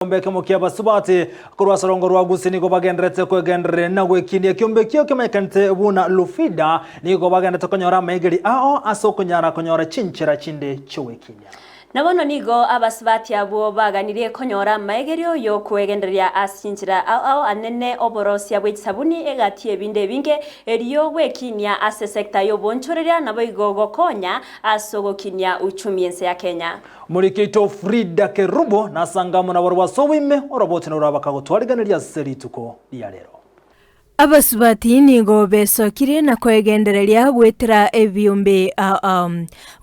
Ekeombe ekemo ki'abasubati korwa ase orongo rwa Gusii nigo bagendererete kwegendereria na gwekinia. Ekeombe ekio kemanyekanete buna Lufida nigo bagendererete konyora amaegeri ao ase okonyara konyora chinchera chinde chi'ogwekinia. Na bono nigo abasubati abwo baganirie konyora amaegerio y'okwegendereria ase chinchera ao ao anene oborosia bwe chisabuni egati y'ebinde ebinge erio gwekinia ase sector y'obonchoreria naboigo gokonya ase ogokinia uchumi ense ya Kenya. Omoriki oito Frida Kerubo nasange amo nabarabwo ase oboime, oroboti norwo bakagotwariganeria ase rituko ria rero. Abasubati nigo besokire na koegendereria goetera ebiombe ao.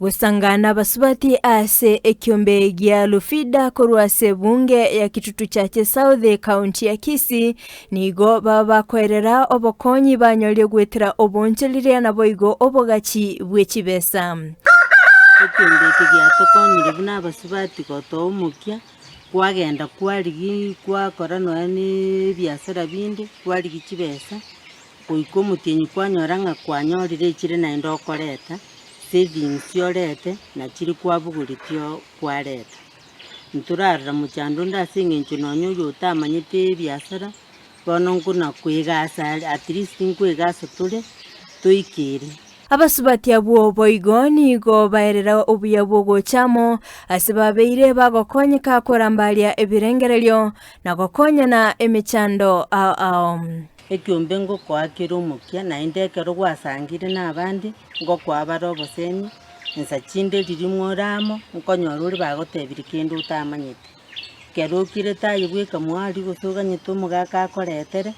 Gosangana abasubati ase ekiombe gia Lufida korwa ase ebunge ya Kitutu Chache South ekaunti ya Kisii nigo baba bakoerera obokonyi banyorire goetera oboonchoreria naboigo obogachi bwe chibesa. Ekeombe eke giatokonyire buna abasubati gotoa omokia, kwagenda kwarigia kwakora nonya na ebiasara binde, kwarigia chibesa, goika omotienyi kwanyora ng'a kwanyorire echire naende okoreta, savings orete, nachiria kwabogoretie kwareta. Ntorarora mochando onde ase eng'encho nonya oyo otamanyete ebiasara, bono nkona koegasa are at least nkoegasa tore, toikere. Abasubati abwo boigo nigo baerera obuya bw'ogocha amo, ase babeire bagokonyeka korambaria ebirengererio, na gokonyana emechando ao ao. Ekiombe ngokoa kere omokia, naende ekero gwasangire na abande, ngokoa bare obosemi, Insa chinde riria more amo, nkonyora ore bagotebirie kende otamanyete. Ekero okirete aye bweka mwaria gose oganyete omogaka akoretere,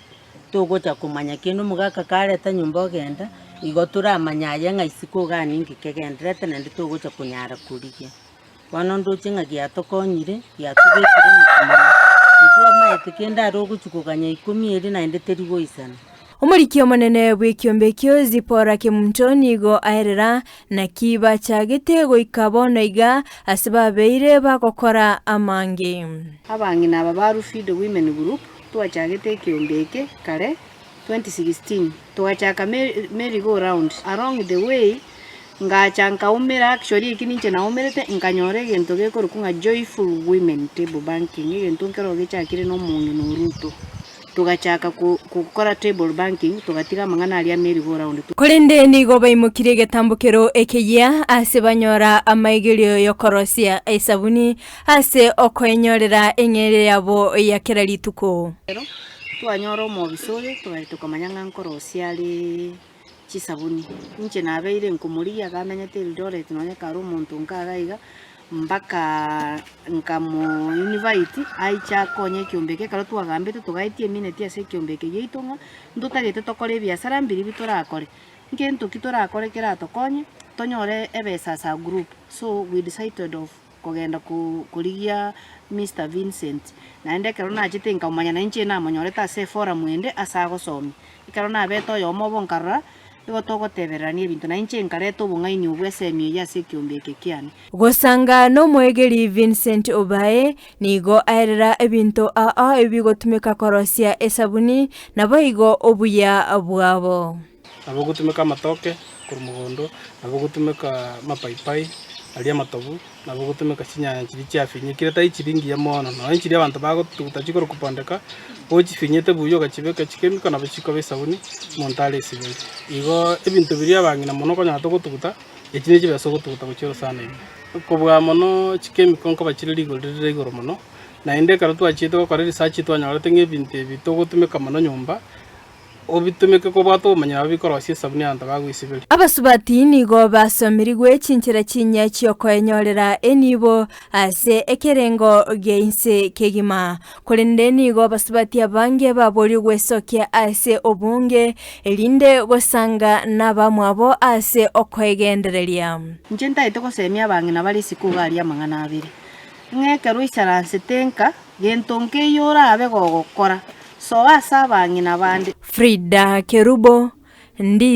togocha komanya kende omogaka kareta nyomba ogenda, igo toramanya aye ng'a isiko igaa ninki kegendererete naende togocha konyara korigia. Bono ndoche ng'a giatokonyire, giatobekire omokia mono. Ntwamaete kende are ogochia koganya ikomi eria naende teri goisana. Omoriki omonene bw'ekiombe ekio Zipora Kemunto nigo aerera, Naki bachagete goika bono iga ase babeire bagokora amange. Abang'ina aba ba Rufido Women Group twachagete ekiombe eke kare 2016 twachaka merry go round along the way ngacha nkaumera actually eki ninche naumerete nkanyora egento gekorokwa ng'a joyful women table banking egento nkero gechakire na omong'ina o Ruto. Togachaka gokora table banking, togatiga amang'ana aria a merry go round. Korende nigo baimokirie egetambokero ekeyia ase banyora amaigerio y'okorosia esabuni ase okoenyorera eng'eria yabo ya kera rituko. Ekero twanyora omobisa oyo, tokamanya ng'a nkorosia are chisabuni. Inche nabeire nkomorigia iga amenyete Eldoret nonye kare omonto nka iga iga, mpaka nkamo invite aiche akonye ekiombe eke ekero twagambete togaetia emineti ase ekiombe eke giaito ng'a ntotagete tokore ebiasara mbiri torakore, ngento ki torakore keratokonye tonyore ebesa as a group. So we decided of kogenda korigia Mister Vincent, naende ekero nachete nkamomanya na inche namonyorete ase eforum ende ase agosomia. Ekero nabete oyomo obo nkarora, nigo togotebererania ebinto, na inche nkareta obong'aini obwo esemi eyio ase ekiombe eke kiane. Gosanga nomoegeri Vincent Obae nigo aerera ebinto ao ebigotumeka korosia esabuni naboigo obuya bwabo. Nabo ogotumeka amatoke korwa mogondo, nabo ogotumeka amapaipai aria amatobu, nabo ogotumeka chinyanya chiria chiafinyekire tari chiria ngiya mono, nonye chiria abanto bagotuguta chikorwa kobondeka, gochifinyete buya ogachibeka chikemiko nabo chikoba esabuni omonto aresiberie. Igo ebinto biria abang'ina mono okonyora togotuguta, echi ne chibesa ogotuguta gochia orosana ime. Kobua mono chikemiko nkoba chire rigori rire igoro mono, naende ekero twachiete gokora eresearch twanyorete ng'a ebinto ebi togotumeka mono nyomba. Obitumeke kobwata obomanyi nabo bikorosia esabuni abanto bagoisiberia. Abasubati nigo basomerigwe chinchera chinyia chi'okoenyorera enibo ase ekerengo gia inse kegima. Korende nigo abasubati abange baboria gwesokia ase obonge, erinde gosanga nabamwabo ase okoegendereria. Inche ntagete gosemia abang'ina bare isiko iga aria amang'ana abere, ng'a ekero oisaransete nka, Gento nkeiyo orabe gogokora, soa ase abang'ina bande. Frida Kerubo, Ndi.